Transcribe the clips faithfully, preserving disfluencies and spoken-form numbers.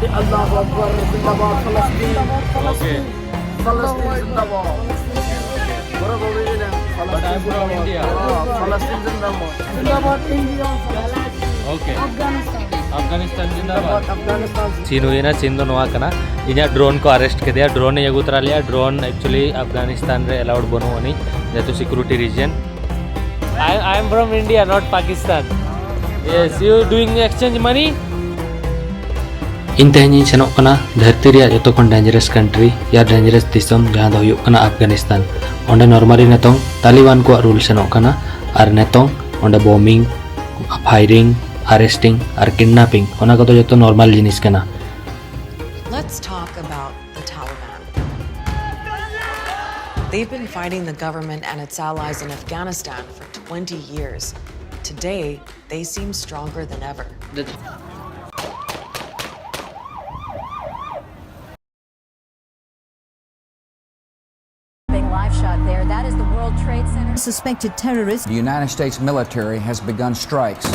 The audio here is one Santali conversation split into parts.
Allahu Akbar, zindabad Falastin. Okay. Falastin zindabad. But I'm from India. Falastin zindabad. Zindabad India. Okay. Afghanistan. Afghanistan zindabad. Afghanistan. ᱥᱤᱱ ᱦᱩᱭᱮᱱᱟ, ᱥᱤᱱ ᱫᱚ ᱱᱚᱣᱟ ᱠᱟᱱᱟ, ᱤᱧᱟᱹᱜ ᱰᱨᱳᱱ ᱠᱚ ᱟᱨᱮᱥᱴ ᱠᱮᱫᱮᱭᱟ᱾ ᱰᱨᱳᱱ ᱤᱧ ᱟᱹᱜᱩ ᱛᱚᱨᱟ ᱞᱮᱫᱼᱟ᱾ ᱰᱨᱳᱱ actually ᱟᱯᱷᱜᱟᱱᱤᱥᱛᱟᱱ ᱨᱮ allowed ᱵᱟᱹᱱᱩᱜ ᱟᱹᱱᱤᱡ, ᱡᱮᱦᱮᱛᱩ security reason. I, I am from India, not Pakistan. Yes, you doing exchange money? ᱤᱧ ᱛᱮᱦᱮᱧ ᱤᱧ ᱥᱮᱱᱚᱜ ᱠᱟᱱᱟ ᱫᱷᱟᱹᱨᱛᱤ ᱨᱮᱭᱟᱜ ᱡᱚᱛᱚ ᱠᱷᱚᱱ dangerous country ᱭᱟ dangerous ᱫᱤᱥᱚᱢ, ᱡᱟᱦᱟᱸ ᱫᱚ ᱦᱩᱭᱩᱜ ᱠᱟᱱᱟ ᱟᱯᱷᱜᱟᱱᱤᱥᱛᱟᱱ᱾ ᱚᱸᱰᱮ normally ᱱᱤᱛᱚᱝ ᱛᱟᱞᱤᱵᱟᱱ ᱠᱚᱣᱟᱜ ᱨᱩᱞ ᱥᱮᱱᱚᱜ ᱠᱟᱱᱟ, ᱟᱨ ᱱᱤᱛᱚᱝ ᱚᱸᱰᱮ bombing, firing, arresting ᱟᱨ kidnapping, ᱚᱱᱟ ᱠᱚᱫᱚ ᱡᱚᱛᱚ normal ᱡᱤᱱᱤᱥ ᱠᱟᱱᱟ᱾ Let's talk about the Taliban. They've been fighting the government and its allies in Afghanistan for twenty years. Today, they seem stronger than ever. Big live shot there. That is the World Trade Center. Suspected terrorist. The United States military has begun strikes.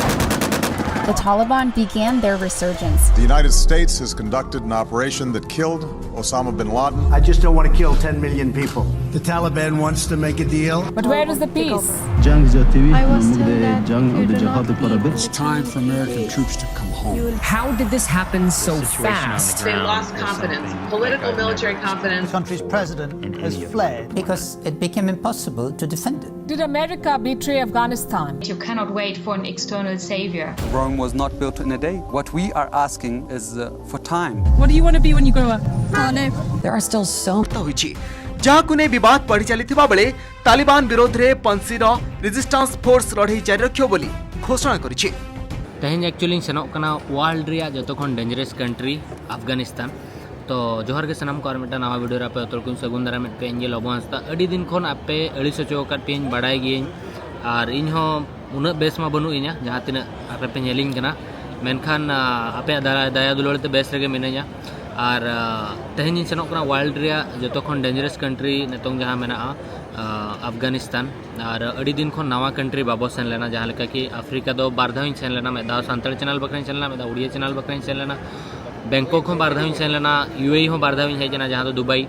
The Taliban began their resurgence. The United States has conducted an operation that killed Osama bin Laden. I just don't want to kill ten million people. The Taliban wants to make a deal. But where is the peace? جنگ زیاتوي، نو موږ د جنگ او د جهاد لپاره بل. It's time for American troops to come home. How did this happen so fast? They lost confidence, political, military confidence. The country's president has fled. Because it became impossible to defend it. Did America betray Afghanistan? You cannot wait for an external savior. Rome was not built in a day. What we are asking is, uh, for time. What do you want to be when you grow up? There are still so. ହୋଇଛି, ଯାହାକୁ ନେଇ ବିବାଦ ବଢ଼ି ଚାଲିଥିବା ବେଳେ ତାଲିବାନ ବିରୋଧରେ ପନ୍ସିର ରେଜିଷ୍ଟାନ୍ସ ଫୋର୍ସ ଲଢ଼େଇ ଜାରି ରଖିବ ବୋଲି ଘୋଷଣା କରିଛି। ᱛᱮᱦᱮᱧ actually ᱤᱧ ᱥᱮᱱᱚᱜ ᱠᱟᱱᱟ ୱାᱨᱞᱰ ᱨᱮᱭᱟᱜ ᱡᱚᱛᱚ ᱠᱷᱚᱱ dangerous country ᱟᱯᱷᱜᱟᱱᱤᱥᱛᱟᱱ᱾ ᱛᱚ ᱡᱚᱦᱟᱨ ᱜᱮ ᱥᱟᱱᱟᱢ ᱠᱚ, ᱟᱨ ᱢᱤᱫᱴᱟᱝ ᱱᱟᱣᱟ ᱵᱷᱤᱰᱤᱭᱳ ᱨᱮ ᱟᱯᱮ ᱡᱚᱛᱚ ᱦᱚᱲ ᱠᱚᱧ ᱥᱟᱹᱜᱩᱱ ᱫᱟᱨᱟᱢᱮᱫ ᱯᱮ᱾ ᱤᱧ ᱜᱮ ᱞᱚᱵᱚ ᱦᱟᱸᱥᱫᱟ᱾ ᱟᱹᱰᱤ ᱫᱤᱱ ᱠᱷᱚᱱ ᱟᱯᱮ ᱟᱹᱲᱤᱥ ᱦᱚᱪᱚ ᱟᱠᱟᱫ ᱯᱮᱭᱟᱹᱧ, ᱵᱟᱲᱟᱭ ᱜᱤᱭᱟᱹᱧ, ᱟᱨ ᱤᱧ ᱦᱚᱸ ᱩᱱᱟᱹᱜ ᱵᱮᱥ ᱢᱟ ᱵᱟᱹᱱᱩᱜ ᱤᱧᱟ, ᱡᱟᱦᱟᱸ ᱛᱤᱱᱟᱹᱜ ᱟᱯᱮ ᱯᱮ ᱧᱮᱞᱤᱧ ᱠᱟᱱᱟ, ᱢᱮᱱᱠᱷᱟᱱ, ᱟ, ᱟᱯᱮᱭᱟᱜ ᱫᱟᱭᱟ, ᱫᱟᱭᱟ ᱫᱩᱞᱟᱹᱲ ᱛᱮ ᱵᱮᱥ ᱨᱮᱜᱮ ᱢᱤᱱᱟᱹᱧᱟ᱾ ᱟᱨ, ᱟ, ᱛᱮᱦᱮᱧ ᱤᱧ ᱥᱮᱱᱚᱜ ᱠᱟᱱᱟ ᱣᱟᱨᱞᱰ ᱨᱮᱭᱟᱜ ᱡᱚᱛᱚ ᱠᱷᱚᱱ dangerous country ᱱᱤᱛᱚᱝ ᱡᱟᱦᱟᱸ ᱢᱮᱱᱟᱜᱼᱟ, ᱟ, ᱟᱯᱷᱜᱟᱱᱤᱥᱛᱟᱱ᱾ ᱟᱨ ᱟᱹᱰᱤ ᱫᱤᱱ ᱠᱷᱚᱱ ᱱᱟᱣᱟ country ᱵᱟᱵᱚ ᱥᱮᱱ ᱞᱮᱱᱟ, ᱡᱟᱦᱟᱸ ᱞᱮᱠᱟ ᱠᱤ ᱟᱯᱷᱨᱤᱠᱟ ᱫᱚ ᱵᱟᱨ ᱫᱷᱟᱣ ᱤᱧ ᱥᱮᱱ ᱞᱮᱱᱟ, ᱢᱤᱫ ᱫᱷᱟᱣ ᱥᱟᱱᱛᱟᱲ ᱪᱮᱱᱮᱞ ᱵᱟᱠᱷᱨᱟᱧ ᱥᱮᱱ ᱞᱮᱱᱟ, ᱢᱤᱫ ᱫᱷᱟᱣ ᱩᱲᱤᱭᱟ ᱪᱮᱱᱮᱞ ᱵᱟᱠᱷᱨᱟᱧ ᱥᱮᱱ ᱞᱮᱱᱟ᱾ ᱵᱮᱝᱠᱚᱠ ᱦᱚᱸ ᱵᱟᱨ ᱫᱷᱟᱣᱤᱧ ᱥᱮᱱ ᱞᱮᱱᱟ, ᱤᱭᱩ ᱮ ᱤ ᱦᱚᱸ ᱵᱟᱨ ᱫᱷᱟᱣᱤᱧ ᱦᱮᱡ ᱮᱱᱟ, ᱡᱟᱦᱟᱸ ᱫᱚ ᱫᱩᱵᱟᱭ᱾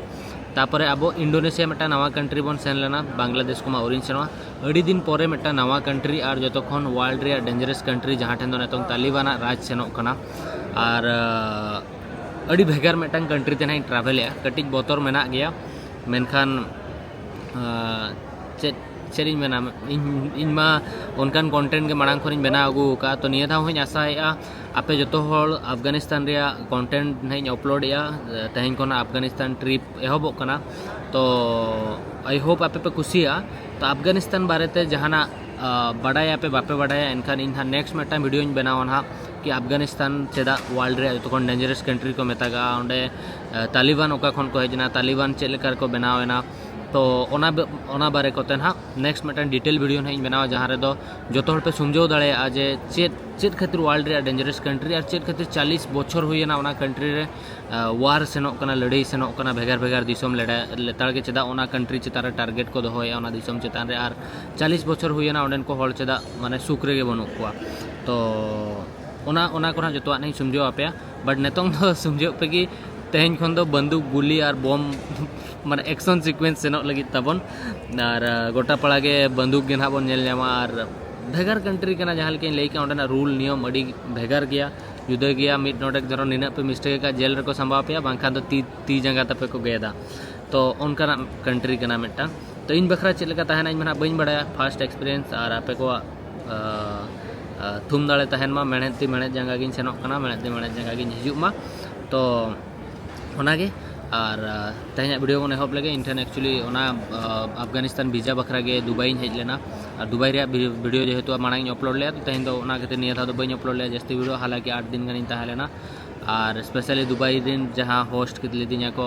ᱛᱟᱯᱚᱨᱮ ᱟᱵᱚ ᱤᱱᱰᱳᱱᱮᱥᱤᱭᱟ ᱢᱤᱫᱴᱟᱝ ᱱᱟᱣᱟ ᱠᱟᱱᱴᱨᱤ ᱵᱚᱱ ᱥᱮᱱ ᱞᱮᱱᱟ, ᱵᱟᱝᱞᱟᱫᱮᱥ ᱠᱚᱢᱟ ᱟᱹᱣᱨᱤᱧ ᱥᱮᱱᱚᱜᱼᱟ᱾ ᱟᱹᱰᱤ ᱫᱤᱱ ᱯᱚᱨᱮ ᱢᱤᱫᱴᱟᱝ ᱱᱟᱣᱟ ᱠᱟᱱᱴᱨᱤ, ᱟᱨ ᱡᱚᱛᱚ ᱠᱷᱚᱱ ᱣᱟᱨᱞᱰ ᱨᱮᱭᱟᱜ ᱰᱮᱧᱡᱟᱨᱟᱥ ᱠᱟᱱᱴᱨᱤ, ᱡᱟᱦᱟᱸ ᱴᱷᱮᱱ ᱫᱚ ᱱᱤᱛᱚᱝ ᱛᱟᱞᱤᱵᱟᱱᱟᱜ ᱨᱟᱡᱽ ᱥᱮᱱᱚᱜ ᱠᱟᱱᱟ᱾ ᱟᱨ ᱟᱹᱰᱤ ᱵᱷᱮᱜᱟᱨ ᱢᱤᱫᱴᱟᱝ ᱠᱟᱱᱴᱨᱤ ᱛᱮ ᱱᱟᱦᱟᱜ ᱤᱧ ᱴᱨᱟᱵᱷᱮᱞᱮᱜᱼᱟ᱾ ᱠᱟᱹᱴᱤᱡ ᱵᱚᱛᱚᱨ ᱢᱮᱱᱟᱜ ᱜᱮᱭᱟ, ᱢᱮᱱᱠᱷᱟᱱ ᱪᱮᱫ ᱪᱮᱫ ᱤᱧ ᱢᱮᱱᱟ, ᱤᱧ ᱤᱧ ᱢᱟ ᱚᱱᱠᱟᱱ ᱠᱚᱱᱴᱮᱱᱴ ᱜᱮ ᱢᱟᱲᱟᱝ ᱠᱷᱚᱱᱤᱧ ᱵᱮᱱᱟᱣ ᱟᱹᱜᱩ ᱟᱠᱟᱫᱼᱟ᱾ ᱛᱚ ᱱᱤᱭᱟᱹ ᱫᱷᱟᱣ ᱦᱚᱸᱧ ᱟᱥᱟᱭᱮᱫᱼᱟ ᱟᱯᱮ ᱡᱚᱛᱚ ᱦᱚᱲ ᱟᱯᱷᱜᱟᱱᱤᱥᱛᱟᱱ ᱨᱮᱭᱟᱜ ᱠᱚᱱᱴᱮᱱᱴ ᱱᱟᱦᱟᱜ ᱤᱧ ᱟᱯᱞᱳᱰᱮᱜᱼᱟ᱾ ᱛᱮᱦᱮᱧ ᱠᱷᱚᱱᱟᱜ ᱟᱯᱷᱜᱟᱱᱤᱥᱛᱟᱱ ᱴᱨᱤᱯ ᱮᱦᱚᱵᱚᱜ ᱠᱟᱱᱟ᱾ ᱛᱚ ᱟᱭ ᱦᱳᱯ ᱟᱯᱮ ᱯᱮ ᱠᱩᱥᱤᱭᱟᱜᱼᱟ᱾ ᱛᱚ ᱟᱯᱷᱜᱟᱱᱤᱥᱛᱟᱱ ᱵᱟᱨᱮᱛᱮ ᱡᱟᱦᱟᱱᱟᱜ ᱵᱟᱰᱟᱭᱟᱯᱮ ᱵᱟᱯᱮ ᱵᱟᱰᱟᱭᱟ, ᱮᱱᱠᱷᱟᱱ ᱤᱧ ᱱᱟᱦᱟᱜ ᱱᱮᱠᱥᱴ ᱢᱤᱫᱴᱟᱝ ᱵᱷᱤᱰᱤᱭᱳᱧ ᱵᱮᱱᱟᱣᱟ ᱱᱟᱦᱟᱜ, ᱠᱤ ᱟᱯᱷᱜᱟᱱᱤᱥᱛᱟᱱ ᱪᱮᱫᱟᱜ ᱣᱟᱨᱞᱰ ᱨᱮᱭᱟᱜ ᱡᱚᱛᱚ ᱠᱷᱚᱱ ᱰᱮᱧᱡᱟᱨᱟᱥ ᱠᱟᱱᱴᱨᱤ ᱠᱚ ᱢᱮᱛᱟᱜᱟᱜᱼᱟ᱾ ᱚᱸᱰᱮ ᱛᱟᱞᱤᱵᱟᱱ ᱚᱠᱟ ᱠᱷᱚᱱ ᱠᱚ ᱦᱮᱡ ᱮᱱᱟ, ᱛᱟᱞᱤᱵᱟᱱ ᱪᱮᱫ ᱞᱮᱠᱟ ᱨᱮᱠᱚ ᱵᱮᱱᱟᱣ ᱮᱱᱟ᱾ ᱛᱚ ᱚᱱᱟ ᱚᱱᱟ ᱵᱟᱨᱮ ᱠᱚᱛᱮ ᱱᱟᱦᱟᱜ ᱱᱮᱠᱥᱴ ᱢᱤᱫᱴᱟᱝ ᱰᱤᱴᱮᱞ ᱵᱷᱤᱰᱤᱭᱳ ᱱᱟᱦᱟᱜ ᱤᱧ ᱵᱮᱱᱟᱣᱟ, ᱡᱟᱦᱟᱸ ᱨᱮᱫᱚ ᱡᱚᱛᱚ ᱦᱚᱲ ᱯᱮ ᱥᱚᱢᱡᱷᱟᱹᱣ ᱫᱟᱲᱮᱭᱟᱜᱼᱟ ᱡᱮ ᱪᱮᱫ ᱪᱮᱫ ᱠᱷᱟᱹᱛᱤᱨ ᱣᱟᱨᱞᱰ ᱨᱮᱭᱟᱜ ᱰᱮᱧᱡᱟᱨᱟᱥ ᱠᱟᱱᱴᱨᱤ ᱟᱨ ᱪᱮᱫ ᱠᱷᱟᱹᱛᱤᱨ ᱪᱟᱞᱤᱥ ᱵᱚᱪᱷᱚᱨ ᱦᱩᱭᱮᱱᱟ ᱚᱱᱟ ᱠᱟᱱᱴᱨᱤ ᱨᱮ ᱣᱟᱨ ᱥᱮᱱᱚᱜ ᱠᱟᱱᱟ, ᱞᱟᱹᱲᱦᱟᱹᱭ ᱥᱮᱱᱚᱜ ᱠᱟᱱᱟ ᱵᱷᱮᱜᱟᱨ ᱵᱷᱮᱜᱟᱨ ᱫᱤᱥᱚᱢ ᱞᱮᱛᱟᱲ ᱜᱮ᱾ ᱪᱮᱫᱟᱜ ᱚᱱᱟ ᱠᱟᱱᱴᱨᱤ ᱪᱮᱛᱟᱱ ᱨᱮ ᱴᱟᱨᱜᱮᱴ ᱠᱚ ᱫᱚᱦᱚᱭᱮᱫᱼᱟ ᱚᱱᱟ ᱫᱤᱥᱚᱢ ᱪᱮᱛᱟᱱ ᱨᱮ, ᱟᱨ ᱪᱟᱞᱤᱥ ᱵᱚᱪᱷᱚᱨ ᱦᱩᱭᱮᱱᱟ ᱚᱸᱰᱮᱱ ᱠᱚ ᱦᱚᱲ ᱪᱮᱫᱟᱜ ᱢᱟᱱᱮ ᱥᱩᱠ ᱨᱮᱜᱮ ᱵᱟᱹᱱᱩᱜ ᱠᱚᱣᱟ᱾ ᱛᱚ ᱚᱱᱟ ᱚᱱᱟ ᱠᱚ ᱱᱟᱦᱟᱜ ᱡᱚᱛᱚᱣᱟᱜ ᱱᱟᱦᱟᱜ ᱤᱧ ᱥᱚᱢᱡᱷᱟᱹᱣ ᱟᱯᱮᱭᱟ᱾ ᱵᱟᱴ ᱱᱤᱛᱚᱝ ᱫᱚ ᱥᱚᱢᱡᱷᱟᱹᱣ ᱯᱮ ᱠᱤ ᱛᱮᱦᱮᱧ ᱠᱷᱚᱱ ᱫᱚ ᱵᱟᱱᱫᱩᱠ, ᱜᱩᱞᱤ ᱟᱨ ᱵᱚᱢ ᱢᱟᱱᱮ ᱮᱠᱥᱚᱱ ᱥᱤᱠᱩᱭᱮᱱᱥ ᱥᱮᱱᱚᱜ ᱞᱟᱹᱜᱤᱫ ᱛᱟᱵᱚᱱ᱾ ᱟᱨ ᱜᱚᱴᱟ ᱯᱟᱲᱟ ᱜᱮ ᱵᱟᱱᱫᱩᱠ ᱜᱮ ᱱᱟᱦᱟᱜ ᱵᱚᱱ ᱧᱮᱞ ᱧᱟᱢᱟ᱾ ᱟᱨ ᱵᱷᱮᱜᱟᱨ ᱠᱟᱱᱴᱨᱤ ᱠᱟᱱᱟ, ᱡᱟᱦᱟᱸ ᱞᱮᱠᱟᱧ ᱞᱟᱹᱭ ᱠᱮᱜᱼᱟ ᱚᱸᱰᱮᱱᱟᱜ ᱨᱩᱞ ᱱᱤᱭᱚᱢ ᱟᱹᱰᱤ ᱵᱷᱮᱜᱟᱨ ᱜᱮᱭᱟ, ᱡᱩᱫᱟᱹ ᱜᱮᱭᱟ᱾ ᱢᱤᱫ ᱱᱚᱰᱮ ᱫᱷᱚᱨᱚ ᱱᱤᱱᱟᱹᱜ ᱯᱮ ᱢᱤᱥᱴᱮᱠ ᱟᱠᱟᱫ ᱡᱮᱞ ᱨᱮᱠᱚ ᱥᱟᱢᱵᱟᱣ ᱯᱮᱭᱟ, ᱵᱟᱝᱠᱷᱟᱱ ᱫᱚ ᱛᱤ ᱛᱤ ᱡᱟᱸᱜᱟ ᱛᱟᱯᱮ ᱠᱚ ᱜᱮᱫᱟ᱾ ᱛᱚ ᱚᱱᱠᱟᱱᱟᱜ ᱠᱟᱱᱴᱨᱤ ᱠᱟᱱᱟ ᱢᱤᱫᱴᱟᱝ᱾ ᱛᱚ ᱤᱧ ᱵᱟᱠᱷᱨᱟ ᱪᱮᱫ ᱞᱮᱠᱟ ᱛᱟᱦᱮᱱᱟ ᱤᱧ ᱢᱟ ᱱᱟᱦᱟᱜ ᱵᱟᱹᱧ ᱵᱟᱲᱟᱭᱟ, ᱯᱷᱟᱥᱴ ᱮᱠᱥᱯᱤᱨᱤᱭᱮᱱᱥ ᱟᱨ ᱟᱯᱮ ᱠᱚᱣᱟᱜ ᱛᱷᱩᱢ ᱫᱟᱲᱮ ᱛᱟᱦᱮᱱ ᱢᱟ᱾ ᱢᱮᱬᱦᱮᱫ ᱛᱤ ᱢᱮᱬᱦᱮᱫ ᱡᱟᱸᱜᱟ ᱜᱤᱧ ᱥᱮᱱᱚᱜ ᱠᱟᱱᱟ, ᱢᱮᱬᱦᱮᱫ ᱛᱤ ᱢᱮᱬᱦᱮᱫ ᱡᱟᱸᱜᱟ ᱜᱤᱧ ᱦᱤᱡᱩᱜ ᱢᱟ᱾ ᱛᱚ ᱚᱱᱟᱜᱮ᱾ ᱟᱨ ᱛᱮᱦᱮᱧᱟᱜ ᱵᱷᱤᱰᱤᱭᱳ ᱵᱚᱱ ᱮᱦᱚᱵ ᱞᱮᱜᱮ᱾ ᱤᱧ ᱴᱷᱮᱱ ᱮᱠᱪᱩᱭᱮᱞᱤ ᱚᱱᱟ ᱟᱯᱷᱜᱟᱱᱤᱥᱛᱟᱱ ᱵᱷᱤᱡᱟ ᱵᱟᱠᱷᱨᱟ ᱜᱮ ᱫᱩᱵᱟᱭ ᱤᱧ ᱦᱮᱡ ᱞᱮᱱᱟ᱾ ᱟᱨ ᱫᱩᱵᱟᱭ ᱨᱮᱭᱟᱜ ᱵᱷᱤᱰᱤᱭᱳ ᱡᱮᱦᱮᱛᱩ ᱢᱟᱲᱟᱝ ᱤᱧ ᱟᱯᱞᱳᱰ ᱞᱮᱫᱟ, ᱛᱚ ᱛᱮᱦᱮᱧ ᱫᱚ ᱚᱱᱟ ᱠᱷᱟᱹᱛᱤᱨ ᱱᱤᱭᱟᱹ ᱫᱷᱟᱣ ᱫᱚ ᱵᱟᱹᱧ ᱟᱯᱞᱳᱰ ᱞᱮᱫᱟ ᱡᱟᱹᱥᱛᱤ ᱵᱷᱤᱰᱤᱭᱳ, ᱦᱟᱞᱟᱠᱤ ᱟᱴ ᱫᱤᱱ ᱜᱟᱱᱤᱧ ᱛᱟᱦᱮᱸ ᱞᱮᱱᱟ᱾ ᱟᱨ ᱥᱯᱮᱥᱟᱞᱤ ᱫᱩᱵᱟᱭ ᱨᱮᱱ ᱡᱟᱦᱟᱸ ᱦᱳᱥᱴ ᱞᱤᱫᱤᱧᱟ ᱠᱚ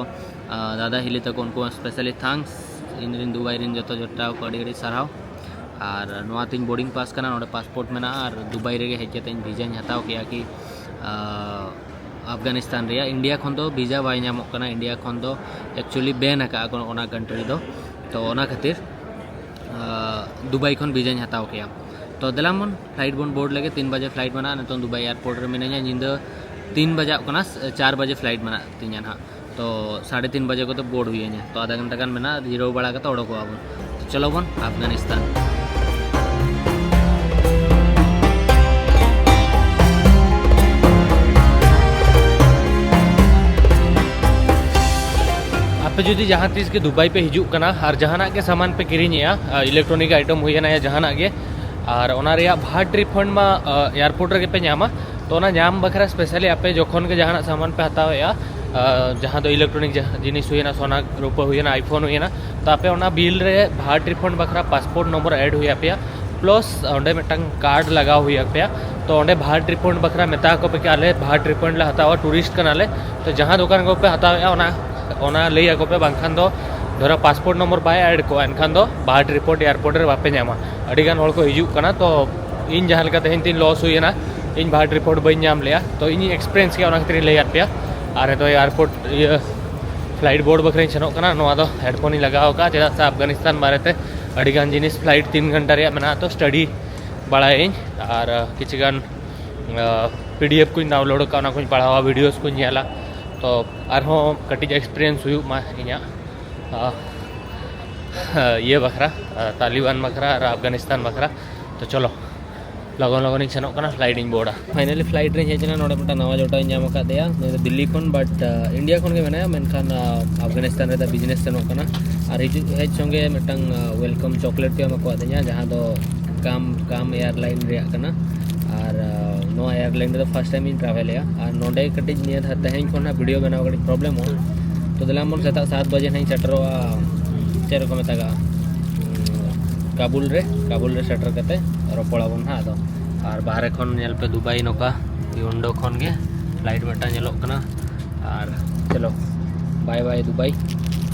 ᱫᱟᱫᱟ ᱦᱤᱞᱤ ᱛᱟᱠᱚ, ᱩᱱᱠᱩ ᱦᱚᱸ ᱥᱯᱮᱥᱟᱞᱤ ᱛᱷᱟᱝᱠᱥ᱾ ᱤᱧ ᱨᱮᱱ ᱫᱩᱵᱟᱭ ᱨᱮᱱ ᱡᱚᱛᱚ ᱡᱚᱴᱟᱣ ᱠᱚ ᱟᱹᱰᱤ ᱟᱹᱰᱤ ᱥᱟᱨᱦᱟᱣ᱾ ᱟᱨ ᱱᱚᱣᱟ ᱛᱤᱧ ᱵᱳᱨᱰᱤᱝ ᱯᱟᱥ ᱠᱟᱱᱟ, ᱱᱚᱰᱮ ᱯᱟᱥᱯᱳᱨᱴ ᱢᱮᱱᱟᱜᱼᱟ᱾ ᱟᱨ ᱫᱩᱵᱟᱭ ᱨᱮᱜᱮ ᱦᱮᱡ ᱠᱟᱛᱮ ᱤᱧ ᱵᱷᱤᱡᱟᱧ ᱦᱟᱛᱟᱣ ᱠᱮᱜᱼᱟ ᱠᱤ ᱟᱯᱷᱜᱟᱱᱤᱥᱛᱟᱱ ᱨᱮᱭᱟᱜ᱾ ᱤᱱᱰᱤᱭᱟ ᱠᱷᱚᱱ ᱫᱚ ᱵᱷᱤᱡᱟ ᱵᱟᱭ ᱧᱟᱢᱚᱜ ᱠᱟᱱᱟ, ᱤᱱᱰᱤᱭᱟ ᱠᱷᱚᱱ ᱫᱚ ᱮᱠᱪᱩᱭᱮᱞᱤ ᱵᱮᱱ ᱟᱠᱟᱫᱼᱟ ᱠᱚ ᱚᱱᱟ ᱠᱟᱱᱴᱨᱤ ᱫᱚ᱾ ᱛᱚ ᱚᱱᱟ ᱠᱷᱟᱹᱛᱤᱨ ᱫᱩᱵᱟᱭ ᱠᱷᱚᱱ ᱵᱷᱤᱡᱟᱧ ᱦᱟᱛᱟᱣ ᱠᱮᱜᱼᱟ᱾ ᱛᱚ ᱫᱮᱞᱟ ᱵᱚᱱ ᱯᱷᱞᱟᱭᱤᱴ ᱵᱚᱱ ᱵᱳᱨᱰ ᱞᱮᱜᱮ᱾ ᱛᱤᱱ ᱵᱟᱡᱮ ᱯᱷᱞᱟᱭᱤᱴ ᱢᱮᱱᱟᱜᱼᱟ᱾ ᱱᱤᱛᱚᱝ ᱫᱩᱵᱟᱭ ᱮᱭᱟᱨᱯᱳᱨᱴ ᱨᱮ ᱢᱤᱱᱟᱹᱧᱟ᱾ ᱧᱤᱫᱟᱹ ᱛᱤᱱ ᱵᱟᱡᱟᱜ ᱠᱟᱱᱟ, ᱪᱟᱨ ᱵᱟᱡᱮ ᱯᱷᱞᱟᱭᱤᱴ ᱢᱮᱱᱟᱜ ᱛᱤᱧᱟ ᱱᱟᱦᱟᱜ᱾ ᱛᱚ ᱥᱟᱲᱮ ᱛᱤᱱ ᱵᱟᱡᱮ ᱠᱚᱛᱮ ᱵᱳᱨᱰ ᱦᱩᱭ ᱟᱹᱧᱟ᱾ ᱛᱚ ᱟᱫᱷᱟ ᱜᱷᱚᱱᱴᱟ ᱜᱟᱱ ᱢᱮᱱᱟᱜᱼᱟ, ᱡᱤᱨᱟᱹᱣ ᱵᱟᱲᱟ ᱠᱟᱛᱮ ᱚᱰᱚᱠᱚᱜᱼᱟ ᱵᱚᱱ᱾ ᱛᱚ ᱪᱚᱞᱚ ᱵᱚᱱ ᱟᱯᱷᱜᱟᱱᱤᱥᱛᱟᱱ᱾ ᱟᱯᱮ ᱡᱩᱫᱤ ᱡᱟᱦᱟᱸ ᱛᱤᱥ ᱜᱮ ᱫᱩᱵᱟᱭ ᱯᱮ ᱦᱤᱡᱩᱜ ᱠᱟᱱᱟ ᱟᱨ ᱡᱟᱦᱟᱱᱟᱜ ᱜᱮ ᱥᱟᱢᱟᱱ ᱯᱮ ᱠᱤᱨᱤᱧᱮᱜᱼᱟ, ᱤᱞᱮᱠᱴᱨᱚᱱᱤᱠ ᱟᱭᱴᱮᱢ ᱦᱩᱭᱮᱱᱟ ᱭᱟ ᱡᱟᱦᱟᱱᱟᱜ ᱜᱮ, ᱟᱨ ᱚᱱᱟ ᱨᱮᱭᱟᱜ ᱵᱷᱟᱴ ᱨᱤᱯᱷᱟᱱᱰ ᱢᱟ ᱮᱭᱟᱨᱯᱳᱨᱴ ᱨᱮᱜᱮ ᱯᱮ ᱧᱟᱢᱟ᱾ ᱛᱚ ᱚᱱᱟ ᱧᱟᱢ ᱵᱟᱠᱷᱨᱟ ᱥᱯᱮᱥᱟᱞᱤ ᱟᱯᱮ ᱡᱚᱠᱷᱚᱱ ᱜᱮ ᱡᱟᱦᱟᱱᱟᱜ ᱥᱟᱢᱟᱱ ᱯᱮ ᱦᱟᱛᱟᱣᱮᱜᱼᱟ, ᱡᱟᱦᱟᱸ ᱫᱚ ᱤᱞᱮᱠᱴᱨᱚᱱᱤᱠ ᱡᱤᱱᱤᱥ ᱦᱩᱭᱮᱱᱟ, ᱥᱚᱱᱟ ᱨᱩᱯᱟᱹ ᱦᱩᱭᱮᱱᱟ, ᱟᱭᱯᱷᱳᱱ ᱦᱩᱭᱮᱱᱟ, ᱛᱚ ᱟᱯᱮ ᱚᱱᱟ ᱵᱤᱞ ᱨᱮ ᱵᱷᱟᱴ ᱨᱤᱯᱷᱟᱱᱰ ᱵᱟᱠᱷᱨᱟ ᱯᱟᱥᱯᱳᱨᱴ ᱱᱚᱢᱵᱚᱨ ᱮᱰ ᱦᱩᱭ ᱟᱯᱮᱭᱟ᱾ ᱯᱞᱟᱥ ᱚᱸᱰᱮ ᱢᱤᱫᱴᱟᱝ ᱠᱟᱨᱰ ᱞᱟᱜᱟᱣ ᱦᱩᱭ ᱟᱯᱮᱭᱟ᱾ ᱛᱚ ᱚᱸᱰᱮ ᱵᱷᱟᱴ ᱨᱤᱯᱷᱟᱱᱰ ᱵᱟᱠᱷᱨᱟ ᱢᱮᱛᱟ ᱟᱠᱚ ᱯᱮ ᱠᱤ ᱟᱞᱮ ᱵᱷᱟᱴ ᱨᱤᱯᱷᱟᱱᱰ ᱞᱮ ᱦᱟᱛᱟᱣᱟ, ᱴᱩᱨᱤᱥᱴ ᱠᱟᱱᱟᱞᱮ᱾ ᱛᱚ ᱡᱟᱦᱟᱸ ᱫᱚᱠᱟᱱ ᱠᱚᱯᱮ ᱦᱟᱛᱟᱣᱮᱜᱼᱟ, ᱚᱱᱟ ᱚᱱᱟ ᱞᱟᱹᱭ ᱟᱠᱚ ᱯᱮ, ᱵᱟᱝᱠᱷᱟᱱ ᱫᱚ ᱫᱷᱚᱨᱟ ᱯᱟᱥᱯᱳᱨᱴ ᱱᱚᱢᱵᱚᱨ ᱵᱟᱭ ᱮᱰ ᱠᱚᱜᱼᱟ, ᱮᱱᱠᱷᱟᱱ ᱫᱚ ᱵᱷᱟᱴ ᱨᱤᱯᱳᱨᱴ ᱮᱭᱟᱨᱯᱳᱨᱴ ᱨᱮ ᱵᱟᱯᱮ ᱧᱟᱢᱟ᱾ ᱟᱹᱰᱤᱜᱟᱱ ᱦᱚᱲ ᱠᱚ ᱦᱤᱡᱩᱜ ᱠᱟᱱᱟ᱾ ᱛᱚ ᱤᱧ ᱡᱟᱦᱟᱸ ᱞᱮᱠᱟ ᱛᱮᱦᱮᱧ ᱛᱤᱧ ᱞᱚᱥ ᱦᱩᱭᱮᱱᱟ, ᱤᱧ ᱵᱷᱟᱴ ᱨᱤᱯᱳᱨᱴ ᱵᱟᱹᱧ ᱧᱟᱢ ᱞᱮᱜᱼᱟ᱾ ᱛᱚ ᱤᱧᱤᱧ ᱮᱠᱥᱯᱤᱨᱤᱭᱮᱱᱥ ᱠᱮᱜᱼᱟ, ᱚᱱᱟ ᱠᱷᱟᱹᱛᱤᱨ ᱤᱧ ᱞᱟᱹᱭᱟᱫ ᱯᱮᱭᱟ᱾ ᱟᱨ ᱱᱤᱛᱚᱜ ᱮᱭᱟᱨᱯᱳᱨᱴ, ᱤᱭᱟᱹ, ᱯᱷᱞᱟᱭᱤᱴ ᱵᱳᱨᱰ ᱵᱟᱠᱷᱨᱟᱧ ᱥᱮᱱᱚᱜ ᱠᱟᱱᱟ᱾ ᱱᱚᱣᱟ ᱫᱚ ᱦᱮᱰᱯᱷᱳᱱ ᱤᱧ ᱞᱟᱜᱟᱣ ᱟᱠᱟᱫᱼᱟ, ᱪᱮᱫᱟᱜ ᱥᱮ ᱟᱯᱷᱜᱟᱱᱤᱥᱛᱟᱱ ᱵᱟᱨᱮᱛᱮ ᱟᱹᱰᱤᱜᱟᱱ ᱡᱤᱱᱤᱥ ᱯᱷᱞᱟᱭᱤᱴ ᱛᱤᱱ ᱜᱷᱚᱱᱴᱟ ᱨᱮᱭᱟᱜ ᱢᱮᱱᱟᱜᱼᱟ, ᱛᱚ ᱥᱴᱟᱰᱤ ᱵᱟᱲᱟᱭᱟᱹᱧ᱾ ᱟᱨ ᱠᱤᱪᱷᱩ ᱜᱟᱱ ᱯᱤ ᱰᱤ ᱮᱯᱷ ᱠᱚᱧ ᱰᱟᱣᱩᱱᱞᱳᱰ ᱟᱠᱟᱫᱼᱟ, ᱚᱱᱟ ᱠᱚᱧ ᱯᱟᱲᱦᱟᱣᱟ, ᱵᱷᱤᱰᱤᱭᱳᱥ ᱠᱚᱧ ᱧᱮᱞᱟ᱾ ᱛᱚ ᱟᱨᱦᱚᱸ ᱠᱟᱹᱴᱤᱡ ᱮᱠᱥᱯᱤᱨᱤᱭᱮᱱᱥ ᱦᱩᱭᱩᱜ ᱢᱟ ᱤᱧᱟᱹᱜ᱾ ᱟᱦ, ᱤᱭᱟᱹ ᱵᱟᱠᱷᱨᱟ, ᱟᱦ, ᱛᱟᱞᱤᱵᱟᱱ ᱵᱟᱠᱷᱨᱟ ᱟᱨ ᱟᱯᱷᱜᱟᱱᱤᱥᱛᱟᱱ ᱵᱟᱠᱷᱨᱟ᱾ ᱛᱚ ᱪᱚᱞᱚ, ᱞᱚᱜᱚᱱ ᱞᱚᱜᱚᱱ ᱤᱧ ᱥᱮᱱᱚᱜ ᱠᱟᱱᱟ, ᱯᱷᱞᱟᱭᱤᱴ ᱤᱧ ᱵᱳᱨᱰᱟ᱾ ᱯᱷᱟᱭᱱᱟᱞᱤ ᱯᱷᱞᱟᱭᱤᱴ ᱨᱤᱧ ᱦᱮᱡ ᱮᱱᱟ᱾ ᱱᱚᱰᱮ ᱢᱤᱫᱴᱟᱝ ᱱᱟᱣᱟ ᱡᱚᱴᱟᱣ ᱤᱧ ᱧᱟᱢ ᱟᱠᱟᱫᱮᱭᱟ, ᱱᱩᱭ ᱫᱚ ᱫᱤᱞᱞᱤ ᱠᱷᱚᱱ, but, ᱟᱦ, ᱤᱱᱰᱤᱭᱟ ᱠᱷᱚᱱ ᱜᱮ ᱢᱮᱱᱟᱭᱟ, ᱢᱮᱱᱠᱷᱟᱱ, ᱟᱦ, ᱟᱯᱷᱜᱟᱱᱤᱥᱛᱟᱱ ᱨᱮ ᱵᱤᱡᱽᱱᱮᱥ ᱥᱮᱱᱚᱜ ᱠᱟᱱᱟ᱾ ᱟᱨ ᱦᱤᱡᱩᱜ ᱦᱮᱡ ᱥᱚᱸᱜᱮ ᱢᱤᱫᱴᱟᱝ, ᱟᱦ, ᱣᱮᱞᱠᱟᱢ ᱪᱚᱠᱞᱮᱴ ᱠᱚ ᱮᱢ ᱟᱠᱟᱫᱤᱧᱟ, ᱡᱟᱦᱟᱸ ᱫᱚ ᱠᱟᱢ ᱠᱟᱢ ᱮᱭᱟᱨᱞᱟᱭᱤᱱ ᱨᱮᱭᱟᱜ ᱠᱟᱱᱟ᱾ ᱟᱨ, ᱟᱦ, ᱱᱚᱣᱟ ᱮᱭᱟᱨᱞᱟᱭᱤᱱ ᱨᱮᱫᱚ ᱯᱷᱟᱥᱴ ᱴᱟᱭᱤᱢ ᱤᱧ ᱴᱨᱟᱵᱷᱮᱞᱮᱜᱼᱟ᱾ ᱟᱨ ᱱᱚᱰᱮ ᱠᱟᱹᱴᱤᱡ ᱱᱤᱭᱟᱹ ᱫᱷᱟ-, ᱛᱮᱦᱮᱧ ᱠᱷᱚᱱ ᱦᱟᱸᱜ ᱵᱷᱤᱰᱤᱭᱳ ᱵᱮᱱᱟᱣ ᱠᱟᱹᱴᱤᱡ ᱯᱨᱚᱵᱞᱮᱢᱚᱜᱼᱟ᱾ ᱛᱚ ᱫᱮᱞᱟ ᱵᱚᱱ ᱥᱮᱛᱟᱜ ᱥᱟᱛ ᱵᱟᱡᱮ ᱱᱟᱜ ᱤᱧ ᱥᱮᱴᱮᱨᱚᱜᱼᱟ, ᱪᱮᱫ ᱨᱮᱠᱚ ᱢᱮᱛᱟᱜᱼᱟ, ᱠᱟᱵᱩᱞ ᱨᱮ᱾ ᱠᱟᱵᱩᱞ ᱨᱮ ᱥᱮᱴᱮᱨ ᱠᱟᱛᱮ ᱨᱚᱯᱚᱲᱟᱵᱚᱱ ᱦᱟᱸᱜ ᱟᱫᱚ᱾ ᱟᱨ ᱵᱟᱦᱨᱮ ᱠᱷᱚᱱ ᱧᱮᱞ ᱯᱮ, ᱫᱩᱵᱟᱭ ᱱᱚᱝᱠᱟ ᱩᱭᱤᱱᱰᱳ ᱠᱷᱚᱱ ᱜᱮ ᱯᱷᱞᱟᱭᱤᱴ ᱢᱤᱫᱴᱟᱝ ᱧᱮᱞᱚᱜ ᱠᱟᱱᱟ᱾ ᱟᱨ ᱪᱚᱞᱚ, ᱵᱟᱭ ᱵᱟᱭ ᱫᱩᱵᱟᱭ᱾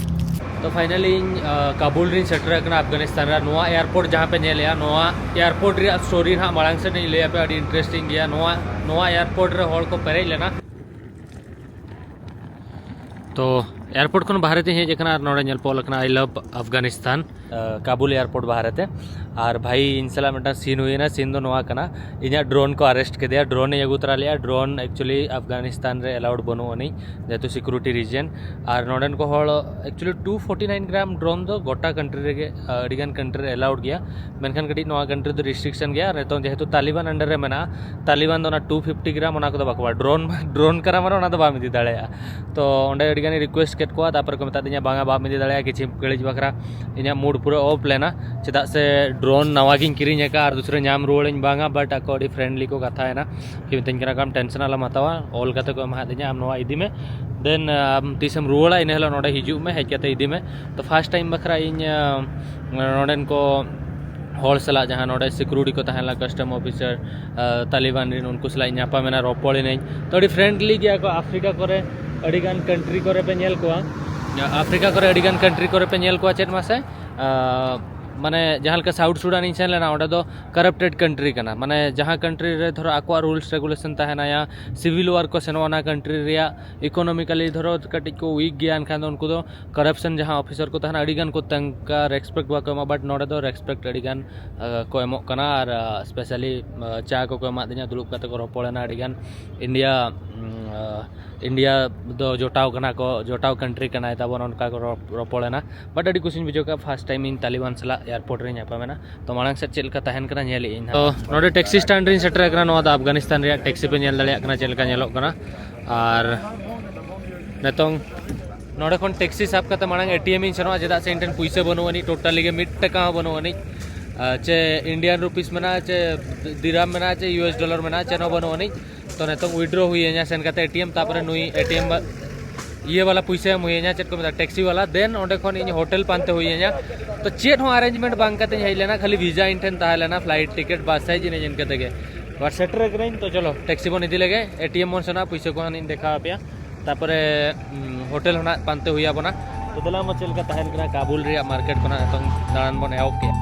ᱛᱚ ᱯᱷᱟᱭᱱᱟᱞᱤ ᱤᱧ, ᱟᱦ, ᱠᱟᱵᱩᱞ ᱨᱤᱧ ᱥᱮᱴᱮᱨ ᱟᱠᱟᱱᱟ ᱟᱯᱷᱜᱟᱱᱤᱥᱛᱟᱱ ᱨᱮ᱾ ᱱᱚᱣᱟ ᱮᱭᱟᱨᱯᱳᱨᱴ ᱡᱟᱦᱟᱸ ᱯᱮ ᱧᱮᱞᱮᱜᱼᱟ, ᱱᱚᱣᱟ ᱮᱭᱟᱨᱯᱳᱨᱴ ᱨᱮᱭᱟᱜ ᱥᱴᱳᱨᱤ ᱱᱟᱦᱟᱜ ᱢᱟᱲᱟᱝ ᱥᱮᱫ ᱤᱧ ᱞᱟᱹᱭ ᱟᱯᱮᱭᱟ, ᱟᱹᱰᱤ ᱤᱱᱴᱟᱨᱮᱥᱴᱤᱝ ᱜᱮᱭᱟ᱾ ᱱᱚᱣᱟ, ᱱᱚᱣᱟ ᱮᱭᱟᱨᱯᱳᱨᱴ ᱨᱮ ᱦᱚᱲ ᱠᱚ ᱯᱮᱨᱮᱡ ᱞᱮᱱᱟ᱾ ᱛᱚ ᱮᱭᱟᱨᱯᱳᱨᱴ ᱠᱷᱚᱱ ᱵᱟᱦᱨᱮ ᱛᱤᱧ ᱦᱮᱡ ᱟᱠᱟᱱᱟ ᱟᱨ ᱱᱚᱰᱮ ᱧᱮᱞ ᱯᱮ ᱚᱞ ᱟᱠᱟᱱᱟ "I love Afghanistan", Kabul airport ᱵᱟᱦᱨᱮ ᱛᱮ᱾ ᱟᱨ ᱵᱷᱟᱭ, ᱤᱧ ᱥᱟᱞᱟᱜ ᱢᱤᱫᱴᱟᱝ ᱥᱤᱱ ᱦᱩᱭᱮᱱᱟ᱾ ᱥᱤᱱ ᱫᱚ ᱱᱚᱣᱟ ᱠᱟᱱᱟ, ᱤᱧᱟᱹᱜ ᱰᱨᱳᱱ ᱠᱚ ᱟᱨᱮᱥᱴ ᱠᱮᱫᱮᱭᱟ᱾ ᱰᱨᱳᱱ ᱤᱧ ᱟᱹᱜᱩ ᱛᱚᱨᱟ ᱞᱮᱫᱼᱟ᱾ ᱰᱨᱳᱱ ᱮᱠᱪᱩᱭᱮᱞᱤ ᱟᱯᱷᱜᱟᱱᱤᱥᱛᱟᱱ ᱨᱮ ᱮᱞᱟᱣᱩᱰ ᱵᱟᱹᱱᱩᱜ ᱟᱹᱱᱤᱡ, ᱡᱮᱦᱮᱛᱩ ᱥᱤᱠᱩᱨᱤᱴᱤ ᱨᱤᱡᱮᱱ᱾ ᱟᱨ ᱱᱚᱰᱮᱱ ᱠᱚ ᱦᱚᱲ ᱮᱠᱪᱩᱭᱮᱞᱤ ᱴᱩ ᱯᱷᱳᱨᱴᱤ ᱱᱟᱭᱤᱱ ᱜᱨᱟᱢ ᱰᱨᱳᱱ ᱫᱚ ᱜᱚᱴᱟ ᱠᱟᱱᱴᱨᱤ ᱨᱮᱜᱮ, ᱟᱹᱰᱤᱜᱟᱱ ᱠᱟᱱᱴᱨᱤ ᱨᱮ ᱮᱞᱟᱣᱩᱰ ᱜᱮᱭᱟ, ᱢᱮᱱᱠᱷᱟᱱ ᱠᱟᱹᱴᱤᱡ ᱱᱚᱣᱟ ᱠᱟᱱᱴᱨᱤ ᱫᱚ ᱨᱮᱥᱴᱨᱤᱠᱥᱚᱱ ᱜᱮᱭᱟ᱾ ᱟᱨ ᱱᱤᱛᱚᱝ ᱡᱮᱦᱮᱛᱩ ᱛᱟᱞᱤᱵᱟᱱ ᱟᱱᱰᱟᱨ ᱨᱮ ᱢᱮᱱᱟᱜᱼᱟ, ᱛᱟᱞᱤᱵᱟᱱ ᱫᱚ ᱚᱱᱟ ᱴᱩ ᱯᱷᱤᱯᱴᱤ ᱜᱨᱟᱢ ᱚᱱᱟ ᱠᱚᱫᱚ ᱵᱟᱠᱚ ᱵᱟᱲᱟᱭᱟ᱾ ᱰᱨᱳᱱ ᱰᱨᱳᱱ ᱠᱟᱱᱟ ᱢᱟᱱᱮ ᱚᱱᱟ ᱫᱚ ᱵᱟᱢ ᱤᱫᱤ ᱫᱟᱲᱮᱭᱟᱜᱼᱟ᱾ ᱛᱚ ᱚᱸᱰᱮ ᱟᱹᱰᱤ ᱜᱟᱱᱤᱧ ᱨᱤᱠᱩᱭᱮᱥᱴ ᱠᱮᱫ ᱠᱚᱣᱟ, ᱛᱟᱨᱯᱚᱨᱮ ᱠᱚ ᱢᱮᱛᱟ ᱫᱤᱧᱟ, "ᱵᱟᱝᱟ, ᱵᱟᱢ ᱤᱫᱤ ᱫᱟᱲᱮᱭᱟᱜᱼᱟ, ᱠᱤᱪᱷᱩ ᱜᱷᱟᱹᱲᱤᱡ ᱵᱟᱠᱷᱨᱟ ᱤᱧᱟᱹᱜ ᱢᱩᱰ ᱯᱩᱨᱟᱹ ᱚᱯᱷ ᱞᱮᱱᱟ, ᱪᱮᱫᱟᱜ ᱥᱮ ᱰᱨᱳᱱ ᱱᱟᱣᱟ ᱜᱤᱧ ᱠᱤᱨᱤᱧ ᱟᱠᱟᱫᱼᱟ ᱟᱨ ᱫᱩᱥᱨᱟᱹ ᱧᱟᱢ ᱨᱩᱣᱟᱹᱲᱟᱹᱧ ᱵᱟᱝᱟ?" ᱵᱟᱴ ᱟᱠᱚ ᱟᱹᱰᱤ ᱯᱷᱨᱮᱱᱰᱞᱤ ᱠᱚ ᱠᱟᱛᱷᱟᱭᱮᱱᱟ, ᱠᱤ ᱢᱤᱛᱟᱹᱧ ᱠᱟᱱᱟ ᱠᱚ, "ᱟᱢ ᱴᱮᱱᱥᱚᱱ ᱟᱞᱚᱢ ᱦᱟᱛᱟᱣᱟ, ᱚᱞ ᱠᱟᱛᱮ ᱠᱚ ᱮᱢᱟᱫᱤᱧᱟ, ᱟᱢ ᱱᱚᱣᱟ ᱤᱫᱤ ᱢᱮ, ᱫᱮᱱ ᱟᱢ ᱛᱤᱥᱮᱢ ᱨᱩᱣᱟᱹᱲᱟ ᱤᱱᱟᱹ ᱦᱤᱞᱳᱜ ᱱᱚᱰᱮ ᱦᱤᱡᱩᱜ ᱢᱮ, ᱦᱮᱡ ᱠᱟᱛᱮ ᱤᱫᱤ ᱢᱮ᱾" ᱛᱚ ᱯᱷᱟᱥᱴ ᱴᱟᱭᱤᱢ ᱵᱟᱠᱷᱨᱟ ᱤᱧ ᱱᱚᱰᱮᱱ ᱠᱚ ᱦᱚᱲ ᱥᱟᱞᱟᱜ, ᱡᱟᱦᱟᱸ ᱱᱚᱰᱮ ᱥᱤᱠᱩᱨᱤᱴᱤ ᱠᱚ ᱛᱟᱦᱮᱸ ᱞᱮᱱᱟ, ᱠᱟᱥᱴᱚᱢ ᱚᱯᱷᱤᱥᱟᱨ, ᱛᱟᱞᱤᱵᱟᱱ ᱨᱮᱱ, ᱩᱱᱠᱩ ᱥᱟᱞᱟᱜ ᱤᱧ ᱧᱟᱯᱟᱢ ᱮᱱᱟ, ᱨᱚᱯᱚᱲ ᱮᱱᱟᱹᱧ᱾ ᱛᱚ ᱟᱹᱰᱤ ᱯᱷᱨᱮᱱᱰᱞᱤ ᱜᱮᱭᱟ ᱠᱚ᱾ ᱟᱯᱷᱨᱤᱠᱟ ᱠᱚᱨᱮ ᱟᱹᱰᱤᱜᱟᱱ ᱠᱟᱱᱴᱨᱤ ᱠᱚᱨᱮ ᱯᱮ ᱧᱮᱞ ᱠᱚᱣᱟ, ᱟᱯᱷᱨᱤᱠᱟ ᱠᱚᱨᱮ ᱟᱹᱰᱤᱜᱟᱱ ᱠᱟᱱᱴᱨᱤ ᱠᱚᱨᱮ ᱯᱮ ᱧᱮᱞ ᱠᱚᱣᱟ ᱪᱮᱫ ᱢᱟᱥᱮ, ᱢᱟᱱᱮ ᱡᱟᱦᱟᱸ ᱞᱮᱠᱟ ᱥᱟᱣᱩᱛᱷ ᱥᱩᱰᱟᱱ ᱤᱧ ᱥᱮᱱ ᱞᱮᱱᱟ, ᱚᱸᱰᱮ ᱫᱚ ᱠᱟᱨᱟᱯᱴᱮᱰ ᱠᱟᱱᱴᱨᱤ ᱠᱟᱱᱟ᱾ ᱢᱟᱱᱮ ᱡᱟᱦᱟᱸ ᱠᱟᱱᱴᱨᱤ ᱨᱮ ᱫᱷᱚᱨᱚ ᱟᱠᱚᱣᱟᱜ ᱨᱩᱞᱥ ᱨᱮᱜᱩᱞᱮᱥᱚᱱ ᱛᱟᱦᱮᱱᱟ, ᱭᱟ ᱥᱤᱵᱷᱤᱞ ᱣᱟᱨ ᱠᱚ ᱥᱮᱱᱚᱜᱼᱟ, ᱚᱱᱟ ᱠᱟᱱᱴᱨᱤ ᱨᱮᱭᱟᱜ ᱤᱠᱳᱱᱚᱢᱤᱠᱟᱞᱤ ᱫᱷᱚᱨᱚ ᱠᱟᱹᱴᱤᱡ ᱠᱚ ᱩᱭᱤᱠ ᱜᱮᱭᱟ, ᱮᱱᱠᱷᱟᱱ ᱫᱚ ᱩᱱᱠᱩ ᱫᱚ ᱠᱟᱨᱟᱯᱥᱚᱱ ᱡᱟᱦᱟᱸ ᱚᱯᱷᱤᱥᱟᱨ ᱠᱚ ᱛᱟᱦᱮᱱᱟ, ᱟᱹᱰᱤ ᱜᱟᱱ ᱠᱚ ᱛᱟᱝᱠᱟ ᱨᱮᱥᱯᱮᱠᱴ ᱵᱟᱠᱚ ᱮᱢᱟ, ᱵᱟᱴ ᱱᱚᱰᱮ ᱫᱚ ᱨᱮᱥᱯᱮᱠᱴ ᱟᱹᱰᱤ ᱜᱟᱱ ᱠᱚ ᱮᱢᱚᱜ ᱠᱟᱱᱟ᱾ ᱟᱨ ᱥᱯᱮᱥᱟᱞᱤ ᱪᱟ ᱠᱚᱠᱚ ᱮᱢᱟᱫᱤᱧᱟ, ᱫᱩᱲᱩᱵ ᱠᱟᱛᱮ ᱠᱚ ᱨᱚᱯᱚᱲᱮᱱᱟ ᱟᱹᱰᱤ ᱜᱟᱱ᱾ ᱤᱱᱰᱤᱭᱟ ᱤᱱᱰᱤᱭᱟ ᱫᱚ ᱡᱚᱴᱟᱣ ᱠᱟᱱᱟ ᱠᱚ, ᱡᱚᱴᱟᱣ ᱠᱟᱱᱴᱨᱤ ᱠᱟᱱᱟᱭ ᱛᱟᱵᱚᱱ, ᱚᱱᱠᱟ ᱠᱚ ᱨᱚᱯ- ᱨᱚᱯᱚᱲᱮᱱᱟ᱾ ᱵᱟᱴ ᱟᱹᱰᱤ ᱠᱩᱥᱤᱧ ᱵᱩᱡᱷᱟᱹᱣ ᱠᱮᱫᱟ, ᱯᱷᱟᱥᱴ ᱴᱟᱭᱤᱢ ᱤᱧ ᱛᱟᱞᱤᱵᱟᱱ ᱥᱟᱞᱟᱜ ᱮᱭᱟᱨᱯᱳᱨᱴ ᱨᱤᱧ ᱧᱟᱯᱟᱢᱮᱱᱟ᱾ ᱛᱚ ᱢᱟᱲᱟᱝ ᱥᱮᱫ ᱪᱮᱫ ᱞᱮᱠᱟ ᱛᱟᱦᱮᱱ ᱠᱟᱱᱟ ᱧᱮᱞᱮᱫ ᱟᱹᱧ ᱦᱟᱸᱜ᱾ ᱛᱚ ᱱᱚᱰᱮ ᱴᱮᱠᱥᱤ ᱥᱴᱮᱱᱰ ᱨᱤᱧ ᱥᱮᱴᱮᱨ ᱟᱠᱟᱱᱟ᱾ ᱱᱚᱣᱟ ᱫᱚ ᱟᱯᱷᱜᱟᱱᱤᱥᱛᱟᱱ ᱨᱮᱭᱟᱜ ᱴᱮᱠᱥᱤ ᱯᱮ ᱧᱮᱞ ᱫᱟᱲᱮᱭᱟᱜ ᱠᱟᱱᱟ ᱪᱮᱫ ᱞᱮᱠᱟ ᱧᱮᱞᱚᱜ ᱠᱟᱱᱟ᱾ ᱟᱨ ᱱᱤᱛᱚᱝ ᱱᱚᱰᱮ ᱠᱷᱚᱱ ᱴᱮᱠᱥᱤ ᱥᱟᱵ ᱠᱟᱛᱮ ᱢᱟᱲᱟᱝ ᱮᱴᱤᱮᱢ ᱤᱧ ᱥᱮᱱᱚᱜᱼᱟ, ᱪᱮᱫᱟᱜ ᱥᱮ ᱤᱧ ᱴᱷᱮᱱ ᱯᱩᱭᱥᱟᱹ ᱵᱟᱹᱱᱩᱜ ᱟᱹᱱᱤᱡ, ᱴᱳᱴᱟᱞᱤ ᱜᱮ ᱢᱤᱫ ᱴᱟᱠᱟ ᱦᱚᱸ ᱵᱟᱹᱱᱩᱜ ᱟᱹᱱᱤᱡ᱾ ᱟᱨ ᱪᱮ ᱤᱱᱰᱤᱭᱟᱱ ᱨᱩᱯᱤᱥ ᱢᱮᱱᱟᱜᱼᱟ, ᱪᱮ ᱫᱤᱨᱟᱢ ᱢᱮᱱᱟᱜᱼᱟ, ᱪᱮ ᱤᱭᱩ ᱮᱥ ᱰᱚᱞᱟᱨ ᱢᱮᱱᱟᱜᱼᱟ, ᱪᱮᱫ ᱦᱚᱸ ᱵᱟᱹᱱᱩᱜ ᱟᱹᱱᱤᱡ᱾ ᱛᱚ ᱱᱤᱛᱚᱝ ᱩᱭᱤᱰᱨᱚ ᱦᱩᱭᱟᱹᱧᱟ ᱥᱮᱱ ᱠᱟᱛᱮ ᱮᱴᱤᱮᱢ, ᱛᱟᱨᱯᱚᱨᱮ ᱱᱩᱭ ᱮᱴᱤᱮᱢ ᱤᱭᱟᱹ ᱵᱟᱞᱟ ᱯᱩᱭᱥᱟᱹ ᱮᱢ ᱦᱩᱭᱟᱹᱧᱟ, ᱪᱮᱫ ᱠᱚ ᱢᱮᱛᱟᱜᱼᱟ, ᱴᱮᱠᱥᱤ ᱵᱟᱞᱟ᱾ ᱫᱮᱱ ᱚᱸᱰᱮ ᱠᱷᱚᱱ ᱤᱧ ᱦᱳᱴᱮᱞ ᱯᱟᱱᱛᱮ ᱦᱩᱭᱟᱹᱧᱟ᱾ ᱛᱚ ᱪᱮᱫ ᱦᱚᱸ ᱟᱨᱮᱧᱡᱽᱢᱮᱱᱴ ᱵᱟᱝ ᱠᱟᱛᱮᱧ ᱦᱮᱡ ᱞᱮᱱᱟ, ᱠᱷᱟᱹᱞᱤ ᱵᱷᱤᱥᱟ ᱤᱧ ᱴᱷᱮᱱ ᱛᱟᱦᱮᱸ ᱞᱮᱱᱟ, ᱯᱷᱞᱟᱭᱤᱴ ᱴᱤᱠᱤᱴ, ᱵᱟᱥ ᱦᱮᱡ ᱤᱱᱟᱹᱧ ᱤᱱᱠᱟᱹ ᱛᱮᱜᱮ᱾ ᱵᱟᱴ ᱥᱮᱴᱮᱨ ᱟᱠᱟᱱᱟᱹᱧ᱾ ᱛᱚ ᱪᱚᱞᱚ ᱴᱮᱠᱥᱤ ᱵᱚᱱ ᱤᱫᱤ ᱞᱮᱜᱮ, ᱮᱴᱤᱮᱢ ᱵᱚᱱ ᱥᱮᱱᱚᱜᱼᱟ, ᱯᱩᱭᱥᱟᱹ ᱠᱚᱦᱚᱸ ᱤᱧ ᱫᱮᱠᱷᱟᱣ ᱟᱯᱮᱭᱟ᱾ ᱛᱟᱨᱯᱚᱨᱮ ᱦᱳᱴᱮᱞ ᱦᱚᱸ ᱱᱟᱜ ᱯᱟᱱᱛᱮ ᱦᱩᱭ ᱟᱵᱚᱱᱟ᱾ ᱛᱚ ᱫᱮᱞᱟ ᱢᱟ ᱪᱮᱫ ᱞᱮᱠᱟ ᱛᱟᱦᱮᱱ ᱠᱟᱱᱟ ᱠᱟᱵᱩᱞ ᱨᱮᱭᱟᱜ ᱢᱟᱨᱠᱮᱴ ᱠᱷᱚᱱᱟᱜ ᱱᱤᱛᱚᱝ ᱫᱟᱬᱟᱱ ᱵᱚᱱ ᱮᱦᱚᱵ ᱠᱮᱜᱼᱟ᱾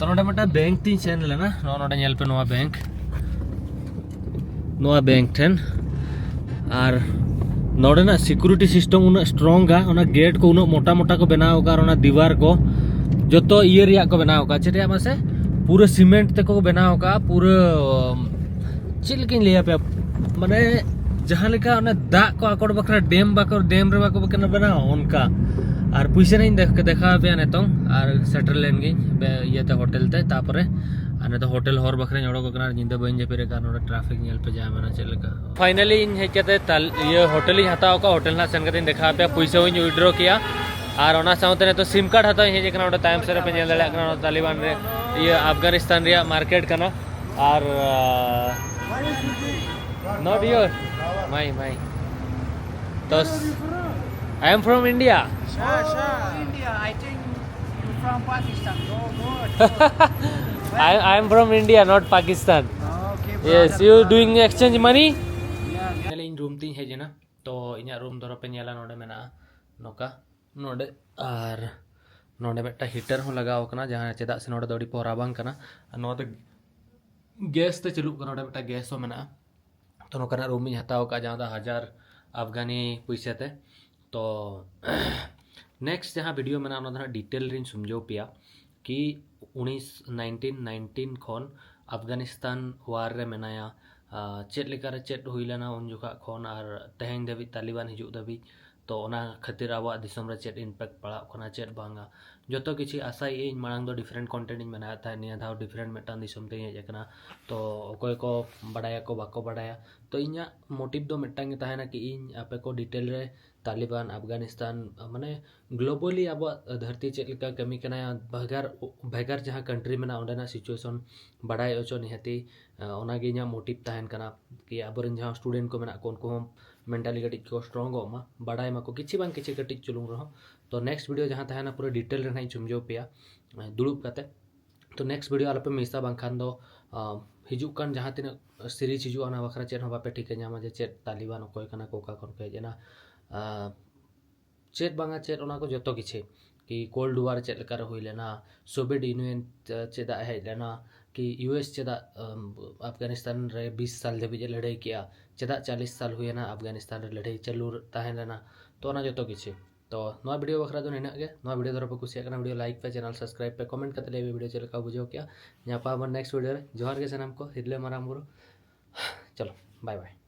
ᱛᱚ ᱱᱚᱰᱮ ᱢᱤᱫᱴᱟᱝ ᱵᱮᱝᱠ ᱛᱤᱧ ᱥᱮᱱ ᱞᱮᱱᱟ᱾ ᱱᱚᱜᱼᱚ ᱱᱚᱰᱮ ᱧᱮᱞ ᱯᱮ, ᱱᱚᱣᱟ ᱵᱮᱝᱠ᱾ ᱱᱚᱣᱟ ᱵᱮᱝᱠ ᱴᱷᱮᱱ᱾ ᱟᱨ ᱱᱚᱰᱮᱱᱟᱜ ᱥᱤᱠᱩᱨᱤᱴᱤ ᱥᱤᱥᱴᱮᱢ ᱩᱱᱟᱹᱜ ᱥᱴᱨᱚᱝ ᱟ, ᱚᱱᱟ ᱜᱮᱴ ᱠᱚ ᱩᱱᱟᱹᱜ ᱢᱚᱴᱟ ᱢᱚᱴᱟ ᱠᱚ ᱵᱮᱱᱟᱣ ᱟᱠᱟᱫ, ᱟᱨ ᱚᱱᱟ ᱫᱤᱣᱟᱨ ᱠᱚ ᱡᱚᱛᱚ ᱤᱭᱟᱹ ᱨᱮᱭᱟᱜ ᱠᱚ ᱵᱮᱱᱟᱣ ᱟᱠᱟᱫ᱾ ᱪᱮᱫ ᱨᱮᱭᱟᱜ ᱢᱟᱥᱮ? ᱯᱩᱨᱟᱹ ᱥᱤᱢᱮᱱᱴ ᱛᱮᱠᱚ ᱵᱮᱱᱟᱣ ᱟᱠᱟᱫ, ᱯᱩᱨᱟᱹ ᱪᱮᱫ ᱞᱮᱠᱟᱧ ᱞᱟᱹᱭ ᱟᱯᱮᱭᱟ, ᱢᱟᱱᱮ ᱡᱟᱦᱟᱸ ᱞᱮᱠᱟ ᱚᱱᱮ ᱫᱟᱜ ᱠᱚ ᱟᱠᱚᱴ ᱵᱟᱠᱷᱨᱟ ᱰᱮᱢ ᱵᱟᱠᱚ, ᱰᱮᱢ ᱨᱮ ᱵᱟᱠᱚ ᱵᱮᱱᱟᱣᱟ ᱚᱱᱠᱟ᱾ ᱟᱨ ᱯᱩᱭᱥᱟᱹ ᱨᱮᱧ ᱫᱮᱠᱷᱟᱣ ᱟᱯᱮᱭᱟ ᱱᱤᱛᱚᱝ, ᱟᱨ ᱥᱮᱴᱮᱨ ᱞᱮᱱ ᱜᱤᱧ ᱤᱭᱟᱹᱛᱮ ᱦᱳᱴᱮᱞ ᱛᱮ᱾ ᱛᱟᱯᱚᱨᱮ ᱟᱨ ᱱᱤᱛᱚᱜ ᱦᱳᱴᱮᱞ ᱦᱚᱨ ᱵᱟᱠᱷᱨᱟᱧ ᱚᱰᱚᱠ ᱟᱠᱟᱱᱟ, ᱟᱨ ᱧᱤᱫᱟᱹ ᱵᱟᱹᱧ ᱡᱟᱹᱯᱤᱫ ᱟᱠᱟᱫ᱾ ᱱᱚᱰᱮ ᱴᱨᱟᱯᱷᱤᱠ ᱧᱮᱞ ᱯᱮ ᱡᱟ ᱢᱮᱱᱟᱜᱼᱟ ᱪᱮᱫ ᱞᱮᱠᱟ᱾ ᱯᱷᱟᱭᱱᱟᱞᱤ ᱤᱧ ᱦᱮᱡ ᱠᱟᱛᱮ ᱤᱭᱟᱹ ᱦᱳᱴᱮᱞ ᱤᱧ ᱦᱟᱛᱟᱣ ᱟᱠᱟᱫ᱾ ᱦᱳᱴᱮᱞ ᱦᱟᱸᱜ ᱥᱮᱱ ᱠᱟᱛᱮᱧ ᱫᱮᱠᱷᱟᱣ ᱟᱯᱮᱭᱟ᱾ ᱯᱩᱭᱥᱟᱹ ᱦᱚᱸᱧ ᱩᱭᱰᱨᱚ ᱠᱮᱜᱼᱟ, ᱟᱨ ᱚᱱᱟ ᱥᱟᱶᱛᱮ ᱱᱤᱛᱚᱜ ᱥᱤᱢ ᱠᱟᱨᱰ ᱦᱟᱛᱟᱣ ᱤᱧ ᱦᱮᱡ ᱟᱠᱟᱱᱟ᱾ ᱚᱸᱰᱮ ᱛᱟᱭᱚᱢ ᱥᱮᱫ ᱨᱮᱯᱮ ᱧᱮᱞ ᱫᱟᱲᱮᱭᱟᱜ ᱠᱟᱱᱟ, ᱚᱱᱟ ᱛᱟᱞᱤᱵᱟᱱ ᱨᱮ ᱤᱭᱟᱹ ᱟᱯᱷᱜᱟᱱᱤᱥᱛᱟᱱ ᱨᱮᱭᱟᱜ ᱢᱟᱨᱠᱮᱴ ᱠᱟᱱᱟ᱾ ᱟᱨ not your, my my, ᱛᱚ I am from India. Sure, sure. India, I think you're from Pakistan. Oh, good. I I am from India, not Pakistan. Okay, Yes, you doing exchange money? Yeah. ᱧᱮᱞ ᱤᱧ ᱨᱩᱢ ᱛᱤᱧ ᱦᱮᱡ ᱮᱱᱟ᱾ ᱛᱚ ᱤᱧᱟᱹᱜ ᱨᱩᱢ ᱫᱷᱚᱨᱚ ᱯᱮ ᱧᱮᱞᱟ, ᱱᱚᱰᱮ ᱢᱮᱱᱟᱜᱼᱟ ᱱᱚᱝᱠᱟ, ᱱᱚᱰᱮ᱾ ᱟᱨ ᱱᱚᱰᱮ ᱢᱤᱫᱴᱟᱝ ᱦᱤᱴᱟᱨ ᱦᱚᱸ ᱞᱟᱜᱟᱣ ᱟᱠᱟᱱᱟ, ᱡᱟᱦᱟᱸ, ᱪᱮᱫᱟᱜ ᱥᱮ ᱱᱚᱰᱮ ᱫᱚ ᱟᱹᱰᱤ ᱯᱚᱦᱨᱟ ᱵᱟᱝ ᱠᱟᱱᱟ᱾ ᱟᱨ ᱱᱚᱣᱟ ᱫᱚ ᱜᱮᱥ ᱛᱮ ᱪᱟᱹᱞᱩᱜ ᱠᱟᱱᱟ᱾ ᱱᱚᱰᱮ ᱢᱤᱫᱴᱟᱝ ᱜᱮᱥ ᱦᱚᱸ ᱢᱮᱱᱟᱜᱼᱟ᱾ ᱛᱚ ᱱᱚᱝᱠᱟᱱᱟᱜ ᱨᱩᱢ ᱤᱧ ᱦᱟᱛᱟᱣ ᱟᱠᱟᱫᱼᱟ, ᱡᱟᱦᱟᱸ ᱫᱚ ᱦᱟᱡᱟᱨ ᱟᱯᱷᱜᱟᱱᱤ ᱯᱩᱭᱥᱟᱹ ᱛᱮ᱾ ᱛᱚ ᱱᱮᱠᱥᱴ ᱡᱟᱦᱟᱸ ᱵᱷᱤᱰᱤᱭᱳ ᱢᱮᱱᱟᱜᱼᱟ, ᱚᱱᱟ ᱫᱚ ᱦᱟᱸᱜ ᱰᱤᱴᱮᱞ ᱨᱤᱧ ᱥᱚᱢᱡᱷᱟᱹᱣ ᱯᱮᱭᱟ ᱠᱤ ᱩᱱᱤᱥ ᱱᱟᱭᱤᱱᱴᱤᱱ ᱱᱟᱭᱤᱱᱴᱤᱱ ᱠᱷᱚᱱ ᱟᱯᱷᱜᱟᱱᱤᱥᱛᱟᱱ ᱣᱟᱨ ᱨᱮ ᱢᱮᱱᱟᱭᱟ, ᱟᱨ ᱪᱮᱫ ᱞᱮᱠᱟᱨᱮ ᱪᱮᱫ ᱦᱩᱭ ᱞᱮᱱᱟ ᱩᱱ ᱡᱚᱠᱷᱟᱜ ᱠᱷᱚᱱ ᱟᱨ ᱛᱮᱦᱮᱧ ᱫᱷᱟᱹᱵᱤᱡ, ᱛᱟᱞᱤᱵᱟᱱ ᱦᱤᱡᱩᱜ ᱫᱷᱟᱹᱵᱤᱡ᱾ ᱛᱚ ᱚᱱᱟ ᱠᱷᱟᱹᱛᱤᱨ ᱟᱵᱚᱣᱟᱜ ᱫᱤᱥᱚᱢ ᱨᱮ ᱪᱮᱫ ᱤᱢᱯᱮᱠᱴ ᱯᱟᱲᱟᱜ ᱠᱟᱱᱟ, ᱪᱮᱫ ᱵᱟᱝᱟ, ᱡᱚᱛᱚ ᱠᱤᱪᱷᱩ᱾ ᱟᱥᱟᱭᱮᱫ ᱟᱹᱧ ᱢᱟᱲᱟᱝ ᱫᱚ ᱰᱤᱯᱷᱟᱨᱮᱱᱴ ᱠᱚᱱᱴᱮᱱᱴ ᱤᱧ ᱵᱮᱱᱟᱣᱮᱫ ᱛᱟᱦᱮᱸᱫ, ᱱᱤᱭᱟᱹ ᱫᱷᱟᱣ ᱰᱤᱯᱷᱟᱨᱮᱱᱴ ᱢᱤᱫᱴᱟᱝ ᱫᱤᱥᱚᱢ ᱛᱮᱧ ᱦᱮᱡ ᱟᱠᱟᱱᱟ᱾ ᱛᱚ ᱚᱠᱚᱭ ᱠᱚ ᱵᱟᱰᱟᱭᱟᱠᱚ ᱵᱟᱠᱚ ᱵᱟᱰᱟᱭᱟ, ᱛᱚ ᱤᱧᱟᱹᱜ ᱢᱳᱴᱤᱵᱷ ᱫᱚ ᱢᱤᱫᱴᱟᱝ ᱜᱮ ᱛᱟᱦᱮᱱᱟ ᱠᱤ ᱤᱧ ᱟᱯᱮ ᱠᱚ ᱰᱤᱴᱮᱞ ᱨᱮ ᱛᱟᱞᱤᱵᱟᱱ, ᱟᱯᱷᱜᱟᱱᱤᱥᱛᱟᱱ, ᱢᱟᱱᱮ ᱜᱞᱳᱵᱟᱞᱤ ᱟᱵᱚᱣᱟᱜ ᱫᱷᱟᱹᱨᱛᱤ ᱪᱮᱫ ᱞᱮᱠᱟ ᱠᱟᱹᱢᱤ ᱠᱟᱱᱟ, ᱵᱷᱮᱜᱟᱨ ᱵᱷᱮᱜᱟᱨ ᱡᱟᱦᱟᱸ ᱠᱟᱱᱴᱨᱤ ᱢᱮᱱᱟᱜᱼᱟ ᱚᱸᱰᱮᱱᱟᱜ ᱥᱤᱪᱩᱭᱮᱥᱚᱱ ᱵᱟᱰᱟᱭ ᱦᱚᱪᱚ ᱱᱤᱦᱟᱹᱛᱤ, ᱚᱱᱟᱜᱮ ᱤᱧᱟᱹᱜ ᱢᱳᱴᱤᱵᱷ ᱛᱟᱦᱮᱱ ᱠᱟᱱᱟ ᱠᱤ ᱟᱵᱚᱨᱮᱱ ᱡᱟᱦᱟᱸ ᱥᱴᱩᱰᱮᱱᱴ ᱠᱚ ᱢᱮᱱᱟᱜ ᱠᱚ ᱩᱱᱠᱩ ᱦᱚᱸ ᱢᱮᱱᱴᱟᱞᱤ ᱠᱟᱹᱴᱤᱡ ᱠᱚ ᱥᱴᱨᱚᱝᱚᱜ ᱢᱟ, ᱵᱟᱰᱟᱭ ᱢᱟᱠᱚ ᱠᱤᱪᱷᱤ ᱵᱟᱝ ᱠᱤᱪᱷᱤ ᱠᱟᱹᱴᱤᱡ ᱪᱩᱞᱩᱝ ᱨᱮᱦᱚᱸ᱾ ᱛᱚ ᱱᱮᱠᱥᱴ ᱵᱷᱤᱰᱤᱭᱳ ᱡᱟᱦᱟᱸ ᱛᱟᱦᱮᱱᱟ ᱯᱩᱨᱟᱹ ᱰᱤᱴᱮᱞ ᱨᱮ ᱱᱟᱦᱟᱜ ᱤᱧ ᱥᱚᱢᱡᱷᱟᱹᱣ ᱯᱮᱭᱟ ᱫᱩᱲᱩᱵ ᱠᱟᱛᱮ᱾ ᱛᱚ ᱱᱮᱠᱥᱴ ᱵᱷᱤᱰᱤᱭᱳ ᱟᱞᱚᱯᱮ ᱢᱤᱥᱟ, ᱵᱟᱝᱠᱷᱟᱱ ᱫᱚ ᱟᱸ, ᱦᱤᱡᱩᱜ ᱠᱟᱱ ᱡᱟᱦᱟᱸ ᱛᱤᱱᱟᱹᱜ ᱥᱤᱨᱤᱡᱽ ᱦᱤᱡᱩᱜᱼᱟ ᱚᱱᱟ ᱵᱟᱠᱷᱨᱟ ᱪᱮᱫ ᱦᱚᱸ ᱵᱟᱯᱮ ᱴᱷᱤᱠᱟᱹ ᱧᱟᱢᱟ ᱡᱮ ᱪᱮᱫ ᱛᱟᱞᱤᱵᱟᱱ ᱚᱠᱚᱭ ᱠᱟᱱᱟ ᱠᱚ ᱚᱠᱟ ᱠᱷᱚᱱ ᱠᱚ ᱦᱮᱡ ᱮᱱᱟ, ᱟᱸ, ᱪᱮᱫ ᱵᱟᱝᱟ ᱪᱮᱫ ᱚᱱᱟ ᱠᱚ ᱡᱚᱛᱚ ᱠᱤᱪᱷᱩ ᱠᱤ ᱠᱳᱞᱰ ᱣᱟᱨ ᱪᱮᱫ ᱞᱮᱠᱟᱨᱮ ᱦᱩᱭ ᱞᱮᱱᱟ, ᱥᱳᱵᱷᱤᱭᱮᱴ ᱤᱭᱩᱱᱤᱭᱚᱱ ᱪᱮᱫᱟᱜ ᱦᱮᱡ ᱞᱮᱱᱟ, ᱠᱤ ᱤᱭᱩ ᱮᱥ ᱪᱮᱫᱟᱜ ᱟᱯᱷᱜᱟᱱᱤᱥᱛᱟᱱ ᱨᱮ ᱵᱤᱥ ᱥᱟᱞ ᱫᱷᱟᱹᱵᱤᱡ ᱮ ᱞᱟᱹᱲᱦᱟᱹᱭ ᱠᱮᱜᱼᱟ, ᱪᱮᱫᱟᱜ ᱪᱟᱞᱤᱥ ᱥᱟᱞ ᱦᱩᱭᱮᱱᱟ ᱟᱯᱷᱜᱟᱱᱤᱥᱛᱟᱱ ᱨᱮ ᱞᱟᱹᱲᱦᱟᱹᱭ ᱪᱟᱹᱞᱩ ᱛᱟᱦᱮᱸ ᱞᱮᱱᱟ᱾ ᱛᱚ ᱚᱱᱟ ᱡᱚᱛᱚ ᱠᱤᱪᱷᱩ᱾ ᱛᱚ ᱱᱚᱣᱟ ᱵᱷᱤᱰᱤᱭᱳ ᱵᱟᱠᱷᱨᱟ ᱫᱚ ᱱᱤᱱᱟᱹᱜ ᱜᱮ᱾ ᱱᱚᱣᱟ ᱵᱷᱤᱰᱤᱭᱳ ᱫᱷᱟᱨᱟ ᱯᱮ ᱠᱩᱥᱤᱭᱟᱜ ᱠᱟᱱᱟ, ᱵᱷᱤᱰᱤᱭᱳ ᱞᱟᱭᱤᱠ ᱯᱮ, ᱪᱮᱱᱮᱞ ᱥᱟᱵᱥᱠᱨᱟᱭᱤᱵ ᱯᱮ, ᱠᱚᱢᱮᱱᱴ ᱠᱟᱛᱮ ᱞᱟᱹᱭ ᱯᱮ ᱵᱷᱤᱰᱤᱭᱳ ᱪᱮᱫ ᱞᱮᱠᱟ ᱵᱩᱡᱷᱟᱹᱣ ᱠᱮᱜᱼᱟ᱾ ᱧᱟᱯᱟᱢ ᱟᱵᱚᱱ ᱱᱮᱠᱥᱴ ᱵᱷᱤᱰᱤᱭᱳ ᱨᱮ᱾ ᱡᱚᱦᱟᱨ ᱜᱮ ᱥᱟᱱᱟᱢ ᱠᱚ, ᱦᱤᱨᱞᱟᱹ ᱢᱟᱨᱟᱝ ᱵᱩᱨᱩ᱾ ᱪᱚᱞᱚ, ᱵᱟᱭ ᱵᱟᱭ᱾